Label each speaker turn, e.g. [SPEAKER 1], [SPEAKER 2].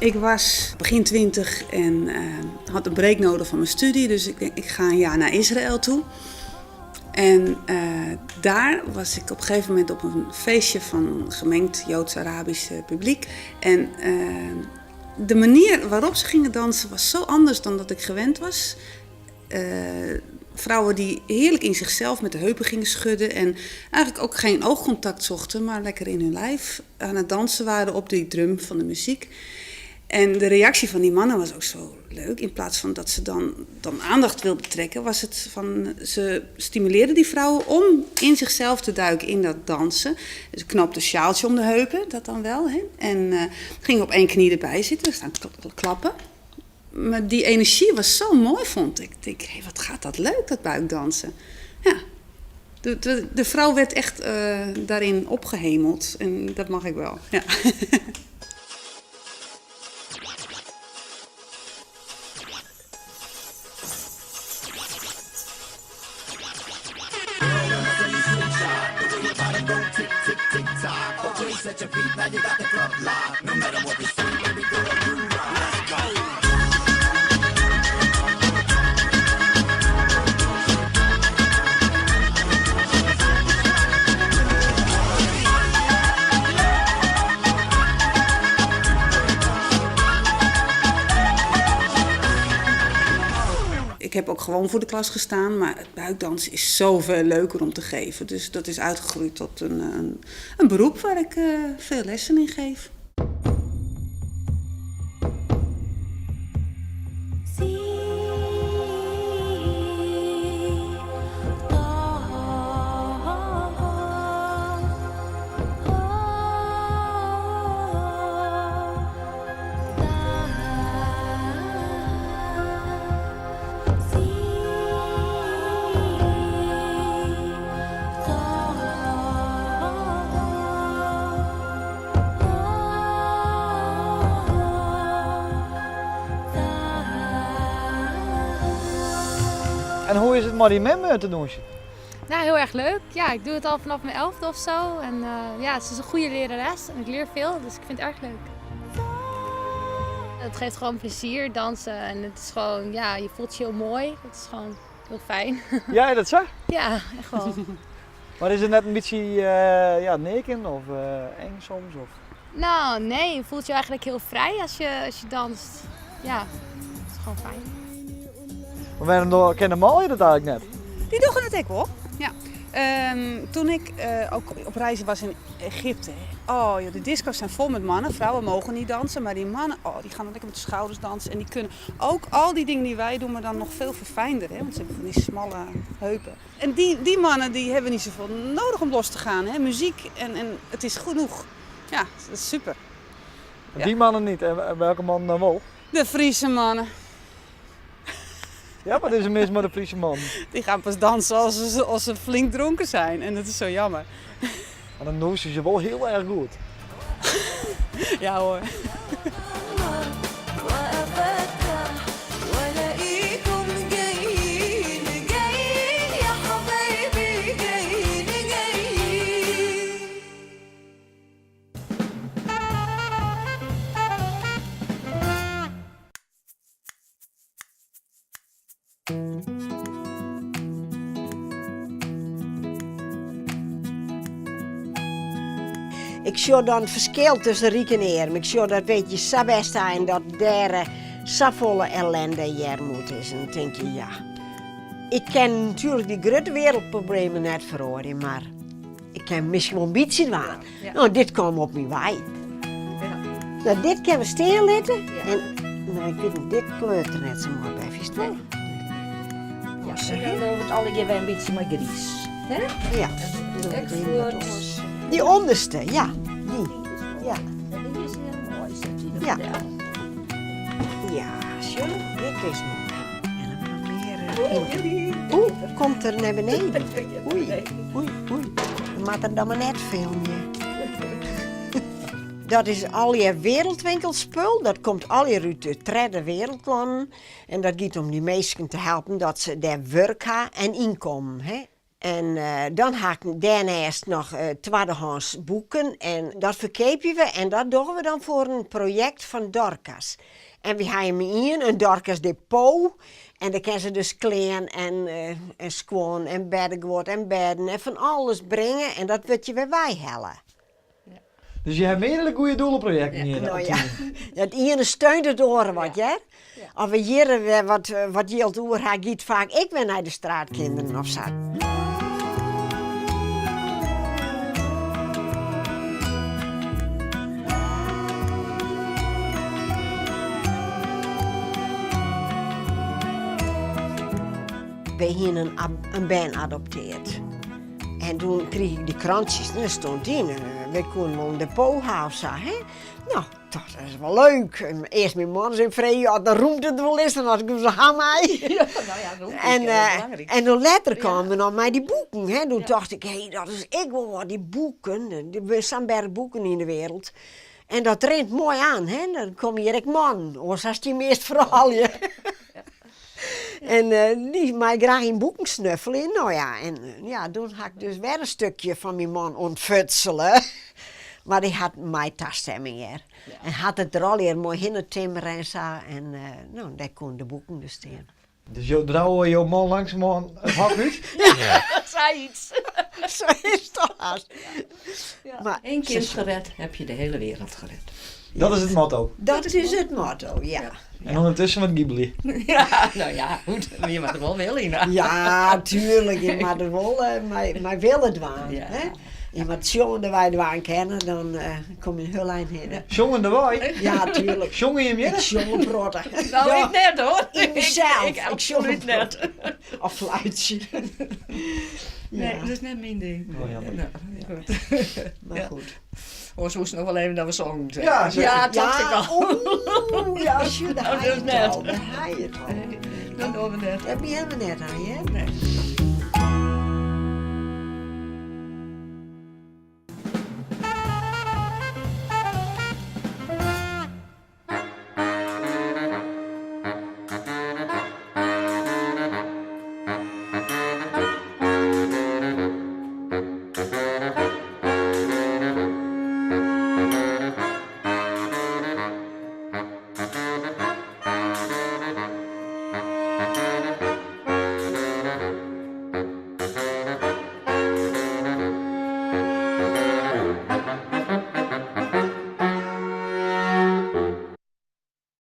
[SPEAKER 1] Ik was begin 20 en had een break nodig van mijn studie, dus ik denk ik ga een jaar naar Israël toe. En daar was ik op een gegeven moment op een feestje van gemengd Joods-Arabisch publiek. En de manier waarop ze gingen dansen was zo anders dan dat ik gewend was. Vrouwen die heerlijk in zichzelf met de heupen gingen schudden en eigenlijk ook geen oogcontact zochten, maar lekker in hun lijf aan het dansen waren op die drum van de muziek. En de reactie van die mannen was ook zo leuk. In plaats van dat ze dan aandacht wilden trekken, was het van ze stimuleerden die vrouwen om in zichzelf te duiken in dat dansen. Dus ze knoopten een sjaaltje om de heupen, dat dan wel. Hè? En gingen op één knie erbij zitten, staan klappen. Maar die energie was zo mooi, vond ik. Ik denk, hé, wat gaat dat leuk, dat buikdansen. Ja. De vrouw werd echt daarin opgehemeld. En dat mag ik wel, ja. Ik heb ook gewoon voor de klas gestaan, maar het buikdansen is zoveel leuker om te geven. Dus dat is uitgegroeid tot een beroep waar ik veel lessen in geef.
[SPEAKER 2] En hoe is het mei dy mem te dûnsjen?
[SPEAKER 3] Nou, heel erg leuk. Ja, ik doe het al vanaf mijn 11e of zo. En ja, ze is een goede lerares en ik leer veel, dus ik vind het erg leuk. Het geeft gewoon plezier, dansen. En het is gewoon, ja, je voelt je heel mooi. Het is gewoon heel fijn.
[SPEAKER 2] Ja, dat zo?
[SPEAKER 3] Ja, echt wel.
[SPEAKER 2] Maar is het net een beetje ja, neken of eng soms? Of?
[SPEAKER 3] Nou, nee, je voelt je eigenlijk heel vrij als je danst. Ja, het is gewoon fijn.
[SPEAKER 2] Maar waarom kennen manlju dat eigenlijk net?
[SPEAKER 1] Die doen het ook wel. Ja. Toen ik ook op reizen was in Egypte. Oh, joh, de disco's zijn vol met mannen. Vrouwen mogen niet dansen, maar die mannen, oh, die gaan dan lekker met de schouders dansen. En die kunnen ook al die dingen die wij doen, maar dan nog veel verfijnder. Hè? Want ze hebben van die smalle heupen. En die mannen die hebben niet zoveel nodig om los te gaan. Hè? Muziek en het is genoeg. Ja, dat is super.
[SPEAKER 2] En die mannen niet. En welke man dan wel?
[SPEAKER 1] De Friese mannen.
[SPEAKER 2] Ja, wat is er mis met de Friese man?
[SPEAKER 1] Die gaan pas dansen als ze flink dronken zijn. En dat is zo jammer.
[SPEAKER 2] Maar dan doen ze ze wel heel erg goed.
[SPEAKER 1] Ja hoor.
[SPEAKER 4] Ik sjoch dan het ferskil tusken ryk en earm. Ik sjoch dat weet je sa best en dat dêr safolle ellende en earmoed is. En dan tink je, ja, ik kin natuerlik dy grutte wereldproblemen net feroarje, mar ik kin miskien wol in bytsje dwaan. No, dit komt op myn wei. No, dit kinne we stean litte. En, no, ik wit net, dit kleurt der net sa moai by, fynst net?
[SPEAKER 5] Ja, en dan dogge we it allegear wer in bytsje mei griis. Hè?
[SPEAKER 4] Ja,
[SPEAKER 5] Dat
[SPEAKER 4] dan
[SPEAKER 5] is
[SPEAKER 4] doe ik even wat
[SPEAKER 5] ek
[SPEAKER 4] oars. Dy ûnderste, ja. Dy. Ja.
[SPEAKER 5] Die is hiel moai, set dy der
[SPEAKER 4] Ja.
[SPEAKER 5] del.
[SPEAKER 4] Ja, sjoch, dit is moai. En dan probearje in. Oeh, komt er nei beneden. Oei, oei, oei. Dan moat er dan mar net filmje. Dat is allegear wereldwinkelspul. Dat komt allegear út de tredde wereldlannen. En dat giet om dy minsken te helpen dat se dêr wurk ha en ynkommen. Hè. En dan ha ik dêrnêst noch twaddehâns boeken en dat ferkeapje we en dat dogge we dan foar in projekt fan Dorcas. En wy ha ien, in Dorcas depot en dêr kinne se dus klean en skuon en bêdeguod en bêden en fan alles bringe en dat wurdt hjir wer weihelle.
[SPEAKER 2] Dus je ha meardere goede doeleprojekten hjir.
[SPEAKER 4] No ja, it iene steunt it oare wat, hear. As we hjir wer wat jild oer ha, giet faak ek wer nei de straatkinderen of sa. Wy hienen in bern adopteard. En toen krige ik die krantsjes, en dêr stond yn, wy koenen wol in depot ha of sa, hè. No, dat is wol leuk. En earst myn man ris freegje oft de rûmte der wol is en as ik se ha mei.
[SPEAKER 5] Ja, no ja, rûmte is
[SPEAKER 4] En,
[SPEAKER 5] hiel belangryk.
[SPEAKER 4] en dan letter kamen we noch mei dy boeken, hè. Doe tocht ik, hé, dat is ek wol wat, dy boeken. Der binne sa'n berch boeken yn de wereld. En dat rint moai oan, hè. Dan komme hjir ek mannen, oars hast dy meast froulju. En dy mei graach yn boeken snuffelje. No ja, en ja, doe ha ik dus wer in stikje fan myn man ûntfutsele. Mar dy hat mei tastemming hear. En hat it der allegear moai hinne timmere en sa. En no, dêr koene de boeken dus stean.
[SPEAKER 2] Dus jo driuwe jo man langsumoan it hok út?
[SPEAKER 5] Ja, sayts.
[SPEAKER 4] Sa is it hast.
[SPEAKER 5] Mar Eén kind gered, heb je de hele wereld gered.
[SPEAKER 2] Dat is it motto?
[SPEAKER 4] Dat is it motto, ja.
[SPEAKER 2] En ûndertusken wat gibelje.
[SPEAKER 5] Ja, no ja, goed. Mar je moatte der wol wille yn ha.
[SPEAKER 4] Ja, tuerlik. Je moatte der wol mei wille dwaan.
[SPEAKER 5] Ja.
[SPEAKER 4] Hè? Je moatte sjongende wei dwaan kinne, dan kom je in hiel ein hinne.
[SPEAKER 2] Sjongende wei?
[SPEAKER 4] Ja, tuerlik.
[SPEAKER 2] Sjonge jim hjir?
[SPEAKER 4] Ik sjong in protte.
[SPEAKER 5] No, ik net hoor.
[SPEAKER 4] Yn mysels.
[SPEAKER 5] Ik absolút net.
[SPEAKER 4] Of fluitsje.
[SPEAKER 5] Nee, dat is net myn ding.
[SPEAKER 2] Oh, jammer.
[SPEAKER 5] No, goed.
[SPEAKER 4] Mar goed.
[SPEAKER 5] Oars woest noch wol even dat we songen.
[SPEAKER 2] Ja, zeker.
[SPEAKER 5] Ja, tocht ik al.
[SPEAKER 4] Oeh, ja, sjoch, dêr
[SPEAKER 5] Nou,
[SPEAKER 4] ha je
[SPEAKER 5] dus
[SPEAKER 4] it
[SPEAKER 5] net.
[SPEAKER 4] al. Dêr ha je it al.
[SPEAKER 5] Dat dogge we net.
[SPEAKER 4] Dêr begjinne we net oan, hear.